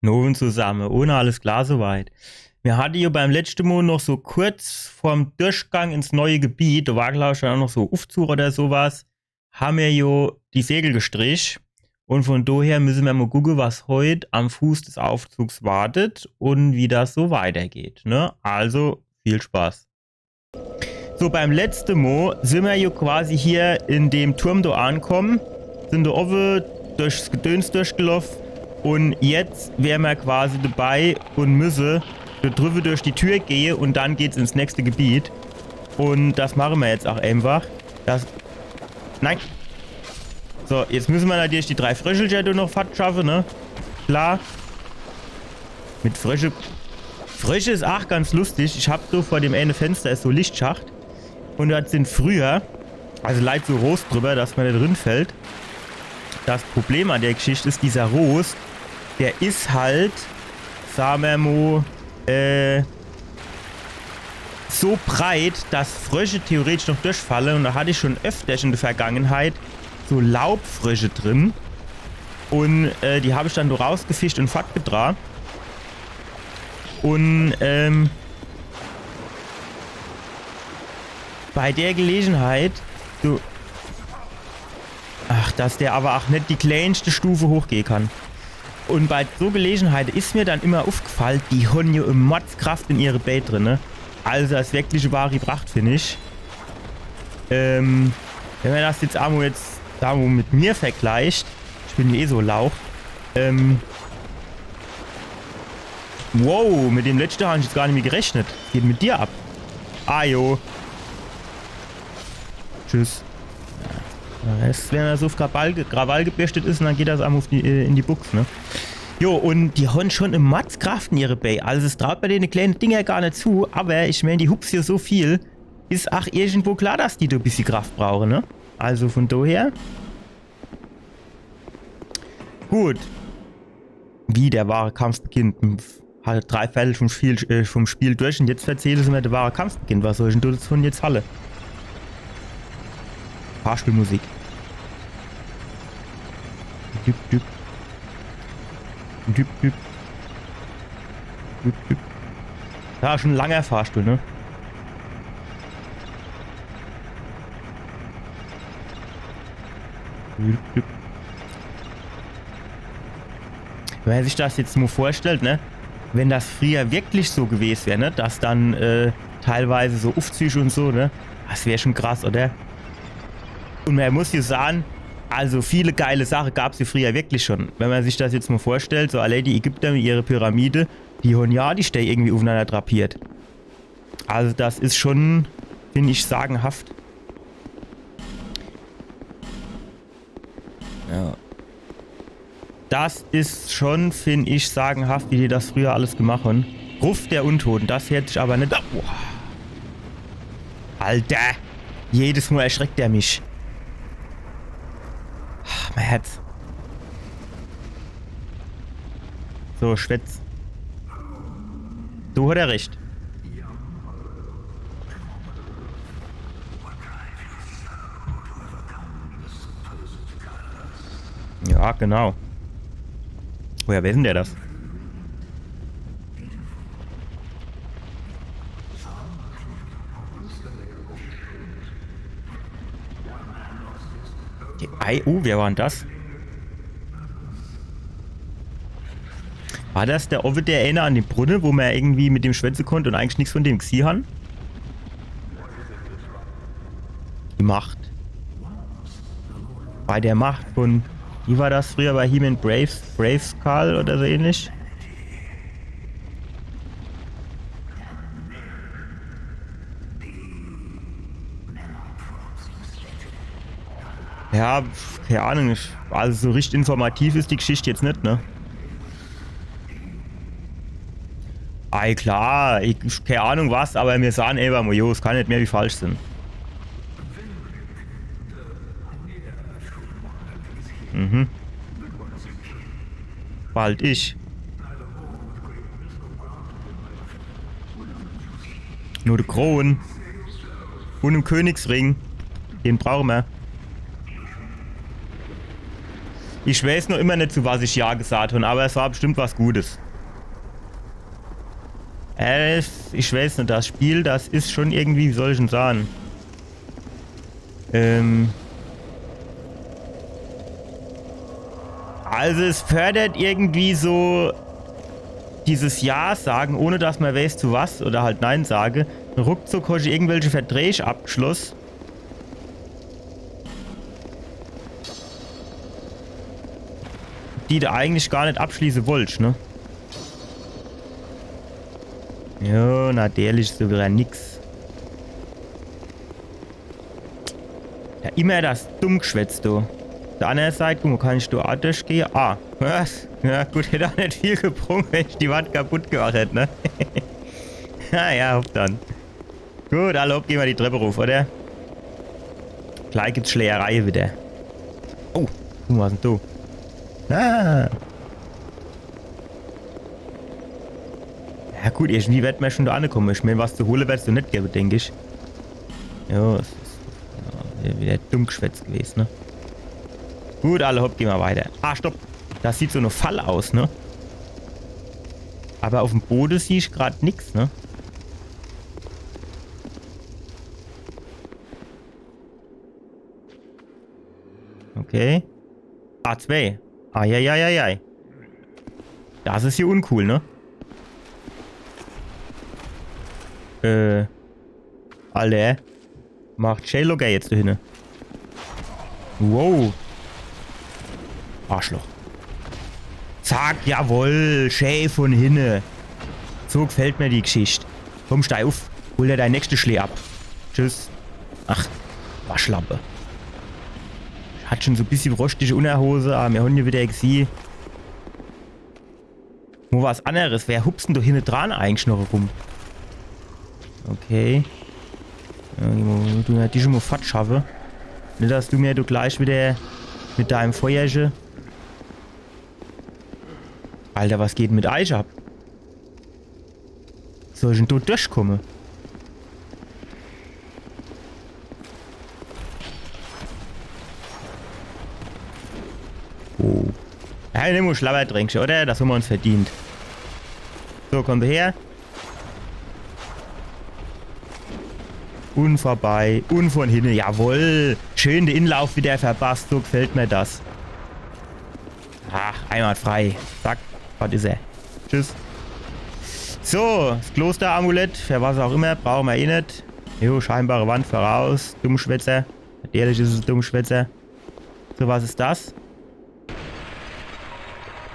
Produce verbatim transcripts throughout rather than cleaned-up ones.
Moin zusamme. Un alles klar soweit? Mir hatte jo beim letschte Mol noch so kurz vorm Durchgang ins neue Gebiet, do war, glaab ich, dann ach noch so Ufzug oder so was, ha mir jo die Segel gestrich. Un von doher müsse mir mol gucke, was heut am Fuß des Aufzugs wartet un wie das so weitergeht, ne? Also, viel Spaß. So, beim letschte Mol sin mir jo quasi hier in dem Turm do ankomme, sin do owwe durchs Gedöns durchgeloff un jetzt wäre mir quasi dabei un müsse do driwwe durch die Tür gehe un dann geht's ins nächste Gebiet. Un das mache mir jetzt ach einfach. Das. Nein. So, jetzt müsse mir natürlich die drei Fröschelcher do noch fort schaffe, ne? Klar. Mit Frösche. Frösche is ach ganz lustig. Ich hab so vor dem ene Fenster is so Lichtschacht. Un do sin früher, also leit so Rost driwwer, dass mer net rinfällt. Das Problem an der Geschicht is, dieser Rost, der is halt, sa mer mo, äh, so breit, dass Frösche theoretisch noch durchfalle. Un do hatt ich schon öfter in der Vergangenheit so Laubfrösche drin. Un, äh, die hab ich dann do rausgefischt un fortgedra. Un, ähm, bei der Gelegenheit, du. Ach, dass der awwer ach net die kleenste Stufe hochgehe kann. Un bei so Gelegenheit is mir dann immer uffgefall, die hon jo e Mordskraft in ihre Bää drin, ne? Also das is wirklich e wahri Pracht, find ich. Ähm, wenn mer das jetzt amo jetzt, sa mer mo, mit mir vergleicht, ich bin jo eh so Lauch, ähm, wow, mit dem letschte hab ich jetzt gar net mehr gerechnet. Was geht mit dir ab? Ajo. Tschüss. Ja, das, wenn mer so uff Krawall, ge- Krawall gebürstet is, dann geht das ach uff die, äh, in die Bux, ne? Jo, un die hon schon e Mordskraft in ihre Bää. Also es traut mer dene kleene Dinger gar net zu, awwer ich meen, die hupse jo so viel, is ach irgendwo klar, dass die do e bissje Kraft brauche, ne? Also von doher. Gut. Wie, der wahre Kampf beginnt? Hat drei Viertel vom Spiel, äh, vom Spiel durch un jetzt verzehle se mer, der wahre Kampf beginnt. Was soll ich dann do jetzt halle? Fahrstuhlmusik. Düp, düp. Düp, düp. Düp, düp. Ja, schon e langer Fahrstuhl, ne? Wenn mer sich das jetzt mo vorstellt, ne? Wenn das frieher wirklich so gewes wär, ne? Dass dann, äh, teilweise so Uffzüg un so, ne? Das wär schon krass, oder? Un mer muss jo sage, also viele geile Sache gab's jo frieher wirklich schon. Wenn mer sich das jetzt mo vorstellt, so allee die Ägypter mit ihre Pyramide, die hon jo die Stää irgendwie uffenanner drapiert. Also das is schon, find ich, sagenhaft. Ja. Das is schon, find ich, sagenhaft, wie die das frieher alles gemacht hon. Gruft der Untoten, das hört sich awwer net. Boah. Alter! Jedes Mol erschreckt er mich. Ach, mei Herz. So, schwätz. Do hat er recht. Ja, genau. Woher weiß dann der das? Die, ei, uh, wer war dann das? War das der owwe, der eener an dem Brunne, wo mer irgendwie mit dem schwätze konnt un eigentlich nix von dem gesieh han? Die Macht. Bei der Macht von, wie war das frieher bei He-Man, Braves, Brave Skull oder so ähnlich? Ja, pf, kei Ahnung. Ich, also so richtig informativ is die Geschicht jetzt net, ne? Ei, klar, ich, ich, kei Ahnung was, awwer mir sahn ewe mo, jo, es kann net mehr wie falsch sin. Mhm. Bald ich. Nur die Krone. Un en Königsring. Den brauche mer. Ich weiß noch immer net, zu was ich Ja gesagt hab, aber es war bestimmt was Gutes. Äh, es, ich weiß net, das Spiel, das is schon irgendwie, wie soll ich denn sagen? Ähm. Also es fördert irgendwie so dieses Ja sagen, ohne dass man weiß zu was oder halt Nein sage. Ruckzuck hab ich irgendwelche Verträge abgeschloss, die du eigentlich gar net abschließe wollsch, ne? Jo, natürlich is do wieder nix. Ja, immer das Dummgeschwätz, du. Uff der annere Seit, guck mol, kann ich do aa durchgehe? Ah, was? Ja, gut, hätt aa net viel gebrung, wenn ich die Wand kaputt gemacht hätt, ne? Na ja, hopp dann. Gut, alle hopp, gehn mer die Trepp ruff, oder? Gleich gibt's Schlägerei wieder. Oh, guck mol, was denn do? Ah! Ja gut, irgendwie werd mer schon do ankomme. Ich mein, was zu hole werd's do net gewwe, denk ich. Jo, es is, ja, wieder Dummgeschwätz gewese, ne? Gut, alle hopp, gehn mer weiter. Ah, stopp. Das sieht so e Fall aus, ne? Aber uff'm Bode sieh ich grad nix, ne? Okay. Ah, zwei. Eieieiei. Das is hier uncool, ne? Äh. Alter. Macht schee locker jetzt do hinne. Wow. Arschloch. Zack, jawoll. Schee von hinne. So gefällt mer die Geschicht. Komm, stei uff. Hol der dei nächste Schlee ab. Tschüss. Ach, Waschlappe. Hat schon so bissje roschtige Unnerhose, aber mir hon jo wieder gesieh. Mo was anneres. Wer hupst denn do hinne dran eigentlich noch rum? Okay. Ja, mo, du, ja, die schon mo fort schaffe. Net, dass du mir do gleich wieder mit deim Feuerche. Alter, was geht denn mit eich ab? Soll ich denn do durchkomme? Oh. Ja, nemm mo Schlabbertränkche, oder? Das hon mer uns verdient. So, komm her. Un vorbei. Un von hinne. Jawoll. Schön de Inlauf wieder verpasst. So gefällt mer das. Ach, einwandfrei. Zack. Fort is er. Tschüss. So, das Kloster-Amulett, für was auch immer, brauche mer eh net. Jo, scheinbare Wand voraus. Dummschwätzer. Natürlich is es e Dummschwätzer. So, was is das?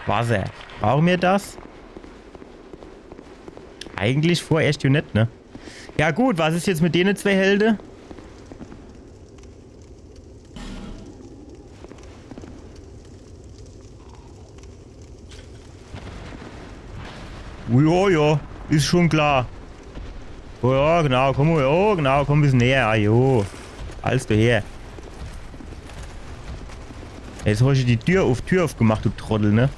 Wasser. Brauche mer das? Eigentlich vorerscht jo net, ne? Ja gut, was is jetzt mit dene zwee Helde? Jo, jo, is schon klar. Oh ja, genau, komm, oh, genau, komm e bissje näher. Ah, jo. Alles do her. Jetzt hab ich die Tür uff, Tür uffgemacht, du Trottel, ne?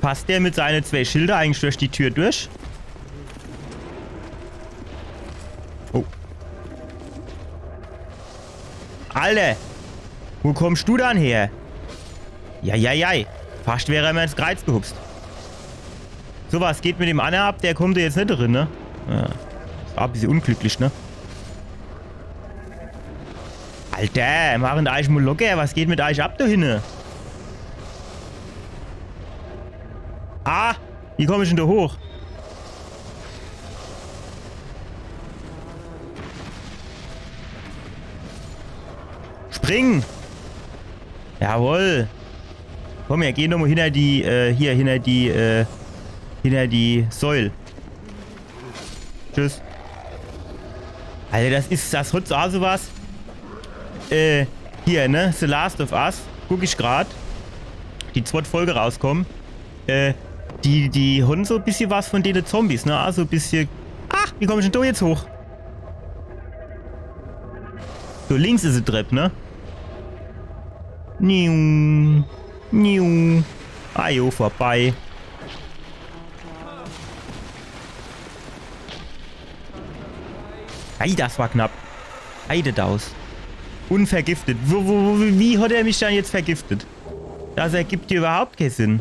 Passt der mit seine zwee Schilder eigentlich durch die Tür durch? Oh. Alter! Wo kommst du dann her? Ja, ja, ja. Fascht wär er mer ins Kreiz gehupst. So, was geht mit dem annere ab? Der kommt do jetzt net drin, ne? Ja. War e bissje unglücklich, ne? Alter, macht eich mo locker. Was geht mit eich ab do hinne? Ah, wie komm ich denn do hoch? Spring! Jawoll! Komm, mir gehn nochmo hinner die, äh, hier, hinner die, äh, hinner die Säul. Tschüss. Alter, das is, das hot aa so was. Äh, hier, ne? The Last of Us. Guck ich grad. Die zwett Folge rauskomme. Äh, die, die hon so e bissje was von dene Zombies, ne? Also e bissje. Ach, wie komm ich denn do jetzt hoch? So, links is e Trepp, ne? Niu. Niu. Ah jo, vorbei. Ei, das war knapp. Heidedaus. Und vergiftet. Wo, wo, wo, wie hat er mich dann jetzt vergiftet? Das ergibt jo überhaupt kee Sinn.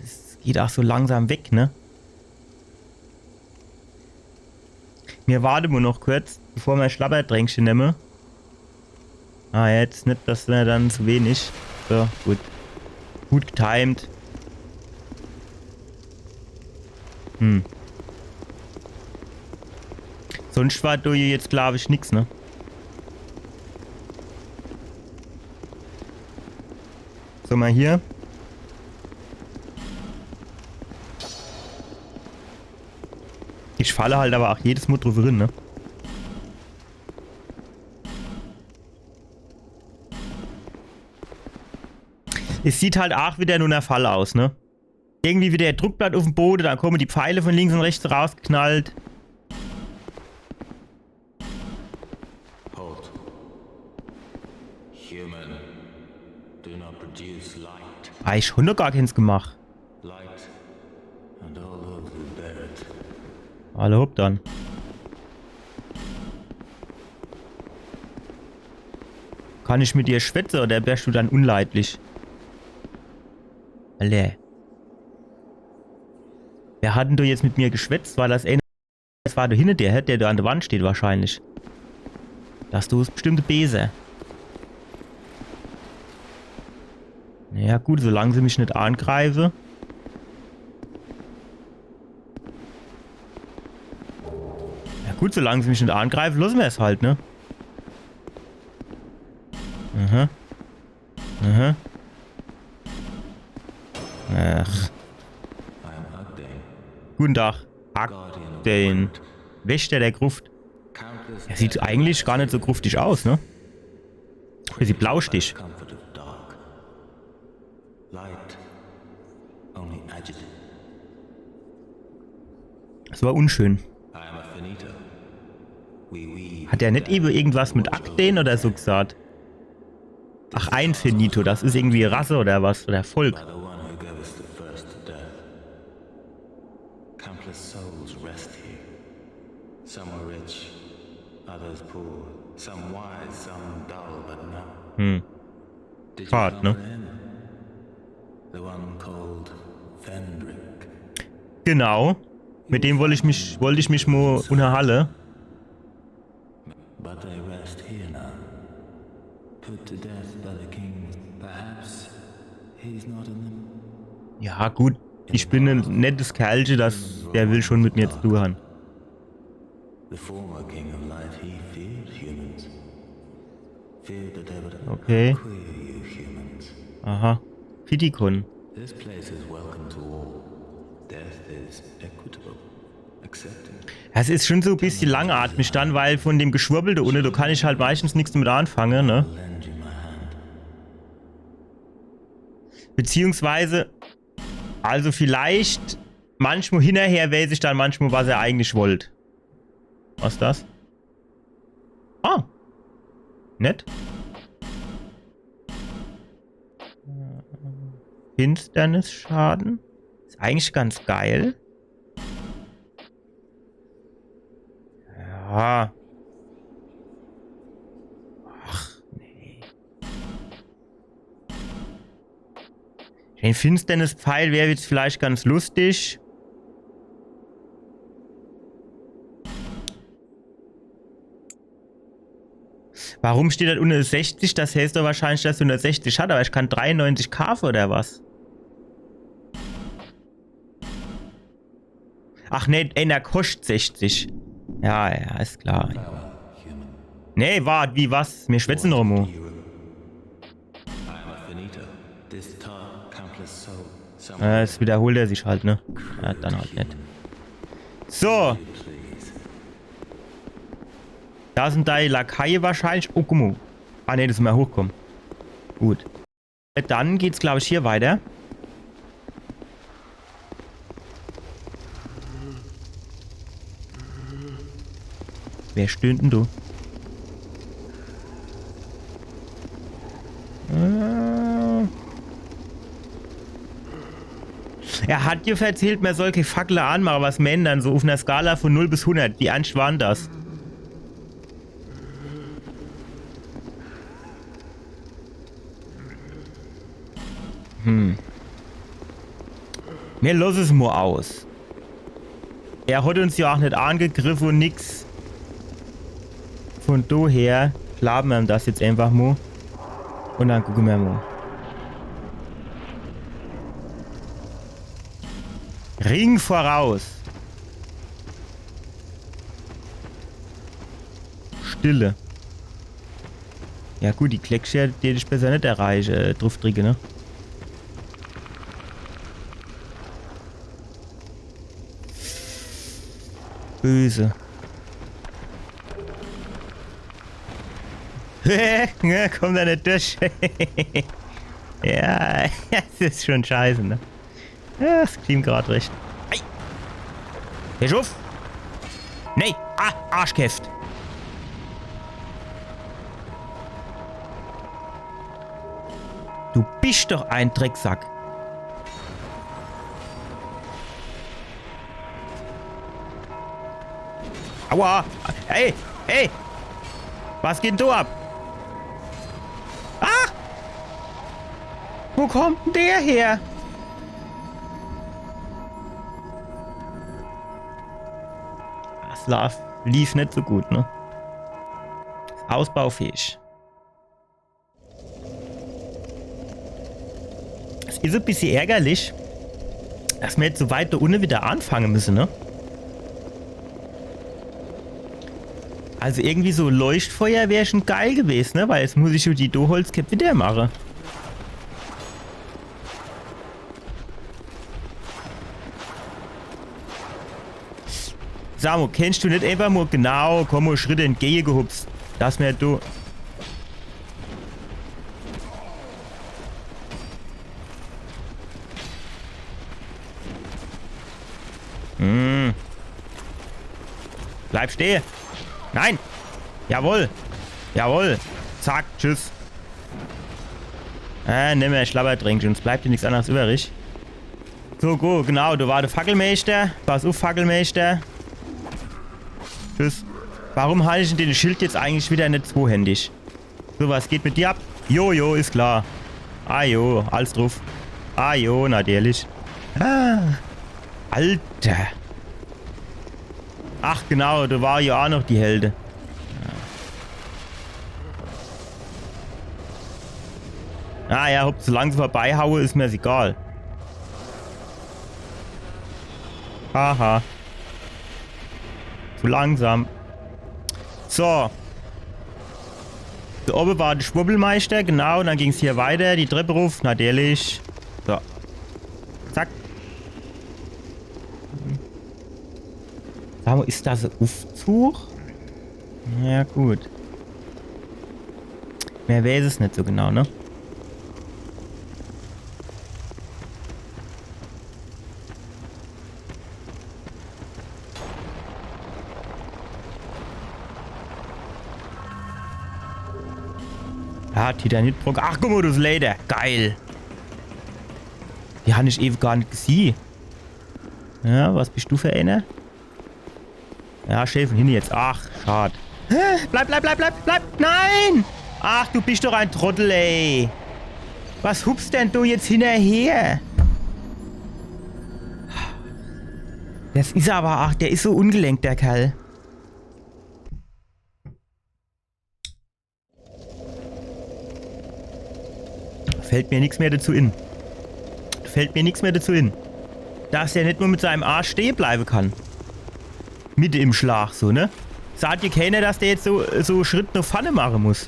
Es geht ach so langsam weg, ne? Mir warte mo noch kurz, bevor mer Schlabbertränkche nemme. Ah, jetzt net, das wär dann zu wenig. So, gut. Gut getimed. Hm. Sonst war do jetzt, glaub ich, nix, ne? So, mal hier. Ich falle halt aber auch jedes Mo drüber rin, ne? Es sieht halt auch wieder nur ner Fall aus, ne? Irgendwie wieder der Druckplatt auf dem Boden, dann kommen die Pfeile von links und rechts rausgeknallt. Halt. Human, do not produce light. Ah, ich hab noch gar keins gemacht. Light and all those who bear it. Alle hopp dann. Kann ich mit dir schwätze oder wärst du dann unleidlich? Alle. Wer hat denn do jetzt mit mir geschwätzt? War das einer? Das war do hinne der, der do an der Wand steht wahrscheinlich. Das do is bestimmt de Bese. Ja gut, solange se mich net angreife. Ja gut, solange se mich net angreife, losse mer's halt, ne? Aha. Aha. Ach. I am Agdane, Guten Tag. guardian of the Agdane. Crypt. Wächter der Gruft. Countless Er sieht eigentlich gar net so gruftig aus, ne? Bisschen blaustich. Comfort of dark. Light, only agitated. Das war unschön. I am a Finito. We weave Hat er net ewe irgendwas mit Agdane oder so gesagt? Ach, ein Finito, das is irgendwie Rasse oder was? Oder Volk. By the one who gave us the first death. Countless souls rest here. Some are rich, others poor. Some wise, some dull, but none. Hm. Did you Hart, come ne? for him? The one called Vendrick. Genau. Mit dem wollt ich mich, wollt ich mich mo unterhalle. But they rest here now. Put to death by the kings. Perhaps he's not in them. Ja, gut. Ich bin e nettes Kerlche, das, der will schon mit mir zu tun haben. The former king of light, he feared humans. Feared that they would Okay. queer you humans. Aha. Pitikon. This place is welcome to all. Death is equitable, accepting. Das is schon so e bissche langatmig dann, weil von dem Geschwurbel do unne, do kann ich halt meistens nix mit anfange, ne? Lend you my hand. Beziehungsweise, also vielleicht, manchmal hinnerher weiß ich dann manchmal, was er eigentlich wollt. Was das? Ah. Nett. Finsternisschaden. Is eigentlich ganz geil. Ja. Ach, nee. En Finsternispfeil wär jetzt vielleicht ganz lustig. Warum steht do unne sechzig? Das heißt doch wahrscheinlich, dass er nur sechzig hat, aber ich kann dreiundneunzig kaafe oder was? Ach nee, einer koscht sechzig. Ja, ja, is klar. Farewell, human. Nee, wart, wie, was? Mir schwätze noch mo. I am a Finito. This tar countless soul. Some Äh, jetzt wiederholt er sich halt, ne? Ja, dann halt net. So, please. do sin die Lakaie wahrscheinlich. Oh, guck mo. Ah, nee, das is mo hochkomme. Gut. Dann geht's, glaub ich, hier weiter. Wer stöhnt denn do? Äh. Er hat jo verzählt, mer soll kee Fackle anmache. Was meenen dann so uf ner Skala von null bis hundert? Wie ernst war dann das? Hm. Mir losse es mo aus. Er hat uns ja auch net angegriff un nix. Von daher glaawe mer ihm das jetzt einfach mo. Un dann gucke mer mo. Ring voraus. Stille. Ja gut, die Kleckscher, die hätt ich besser net erreiche, äh, druff dricke, ne? Böse. Ja, komm da net durch. Ja, das is schon scheiße, ne? Ja, das klingt grad recht. Ei! Hör uff! Nee! Ah, Arschkeft! Du bist doch ein Drecksack. Aua! Ey! Ey! Was geht denn do ab? Ah! Wo kommt denn der her? Das lief, lief net so gut, ne? Ausbaufähig. Es is e bissje ärgerlich, dass mir jetzt so weit do unne wieder anfange müsse, ne? Also irgendwie so Leuchtfeuer wär schon geil gewesen, ne? Weil jetzt muss ich jo die do Holzkäpp wieder mache. Sa mo, kennst du net einfach mo genau, komm mo Schritte entgegegehupst? Dass mir do. Hm. Bleib stehe. Nein. Jawohl. Jawohl. Zack, tschüss. Äh, nimm mer Schlabbertränk, uns bleibt jo nix anneres übrig. So, go, genau, do war de Fackelmeister. Pass uff, Fackelmeister. Tschüss. Warum halt ich denn den Schild jetzt eigentlich wieder net zwohändig? So, was geht mit dir ab? Jo, jo, is klar. Ah jo, alles druff. Ah jo, natürlich. Ah. Alter. Ach genau, do war jo aa noch die Helde. Ah ja, hopp, solang se vorbeihaue, is mir's egal. Aha. Zu langsam. So. Do owwe war de Schwurbelmeister, genau, un dann ging's hier weiter, die Trepp ruff, natürlich. So. Zack. Sa mo, is das e Uffzuch? Na ja, gut. Mer weiß es net so genau, ne? Ja, Titanitbrock. Ach, guck mo, das Leder. Geil. Die han ich ewe gar net gesieh. Ja, was bist du für einer? Ja, schee vun hinne jetzt. Ach, schad. Hä? Bleib, bleib, bleib, bleib, bleib! Nein! Ach, du bist doch ein Trottel, ey. Was hupst denn du jetzt hinnerher? Das is aber, ach, der is so ungelenk, der Kerl. Fällt mir nix mehr dazu in. Fällt mir nix mehr dazu in. Dass er net nur mit seinem Arsch stehe bleibe kann. Mitte im Schlag, so, ne? Sagt dir keiner, dass der jetzt so, so Schritt no vorne mache muss?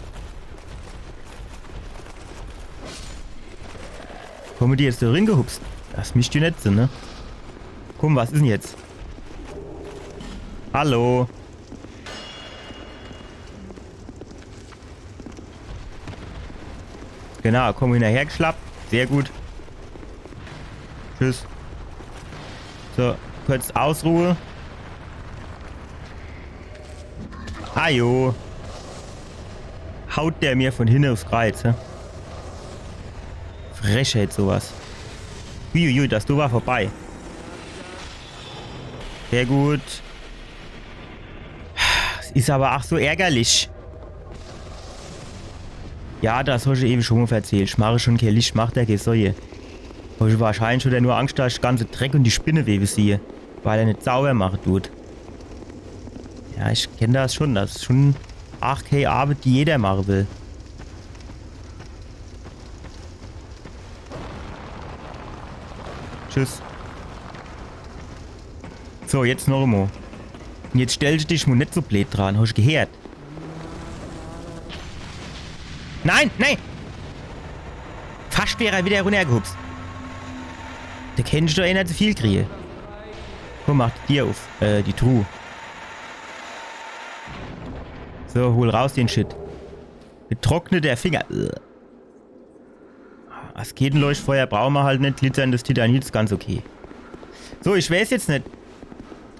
Komme die jetzt do ringehupst? Das mischt jo net sin, ne? Komm, was is denn jetzt? Hallo? Genau, komm hinnerher geschlappt. Sehr gut. Tschüss. So, kurz Ausruhe. Ajo. Haut der mir vun hinne uffs Kreiz, hä? Frechheit sowas. Uiuiui, das do war vorbei. Sehr gut. Das is aber ach so ärgerlich. Ja, das hosch ewe schun mo verzählt. Ich mach schun kee Licht, mach der kee Sorje. Hab ich wahrscheinlich schon nur Angst, dass ich de ganze Dreck und die Spinnewebe sieh, weil er net sauber mache tut. Ja, ich kenn das schon. Das is schon ach kee Arbet, die jeder mache will. Tschüss. So, jetzt noch emol. Und jetzt stell dich mo net so bleed dran, hab ich gehört. Nein, nein! Fascht wär er wieder runnergehupst. Do kennt ich doch ener zu viel krie. Komm, mach die Dier uff. Äh, die Truh. So, hol raus den Shit. Getrockneter Finger. Asketenleuchtfeuer brauche mer halt net. Glitzerndes Titanit is ganz okay. So, ich weiß jetzt net.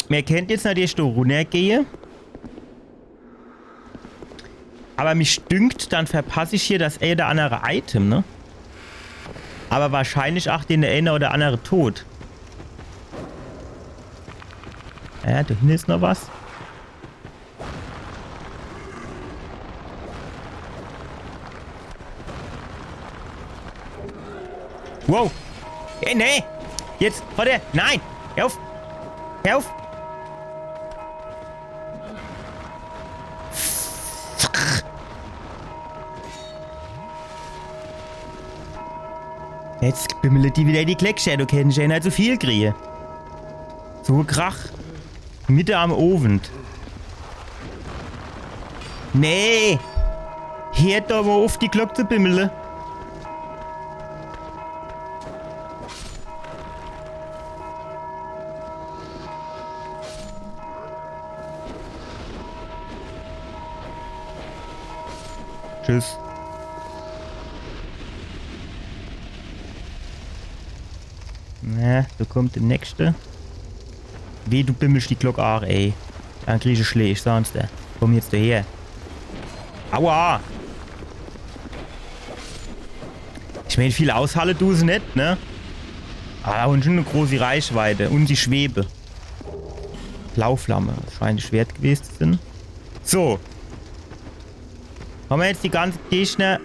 Mer kennt jetzt natürlich do runnergehe. Aber mich dünkt, dann verpass ich hier das ee oder annere Item, ne? Aber wahrscheinlich ach den ee oder annere Tod. Ja, do hinne is noch was. Wow. Ey, nee. Jetzt, wart. Nein. Hör uff. Hör uff. Jetzt bimmelt die wieder die Gleckscher, do kennt ich ener zu viel krie. So Krach. Mitte am Owend. Nee. Hört doch mo uff, die Glock zu bimmele. Tschüss. Ne, do kommt de nächste. Weh, du bimmelsch die Glock aach, ey. Dann krie ich Schläg, ich saan's der. Komm jetzt do her. Aua! Ich meen, viel aushalle du se net, ne? Aber hun schon e großi Reichweite. Un sie schwebe. Blauflamme. Scheint e Schwert gewese zu sin. So. Hammer jetzt die ganze Gegner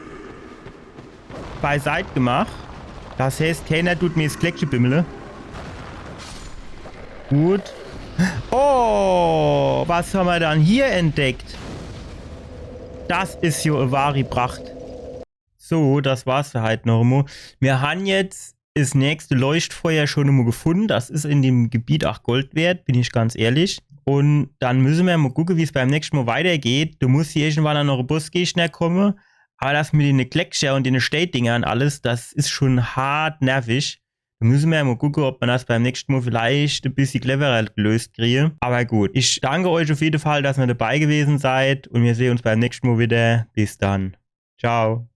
beiseit gemacht. Das heißt, keiner tut mir 's Gleckche bimmele. Gut. Oh, was hammer dann hier entdeckt? Das is jo e wahri Pracht. So, das war's für heit noch emol. Mir han jetzt 's nächste Leuchtfeuer schon emol gefunn. Das is in dem Gebiet aach Gold wert, bin ich ganz ehrlich. Un dann müsse mer mol gucke, wie's beim nächschte Mol weitergeht. Do muss hier irgendwann aach noch e Bossgegner komme. Aber das mit dene Gleckscher un dene Steedinger un alles, das is schon hart nervig. Do müsse mer mol gucke, ob mer das beim nächschte Mol vielleicht e bissje cleverer gelöst krie. Aber gut, ich danke euch auf jede Fall, dass ihr dabei gewesen seid. Un mir sehn uns beim nächschte Mol wieder. Bis dann. Ciao.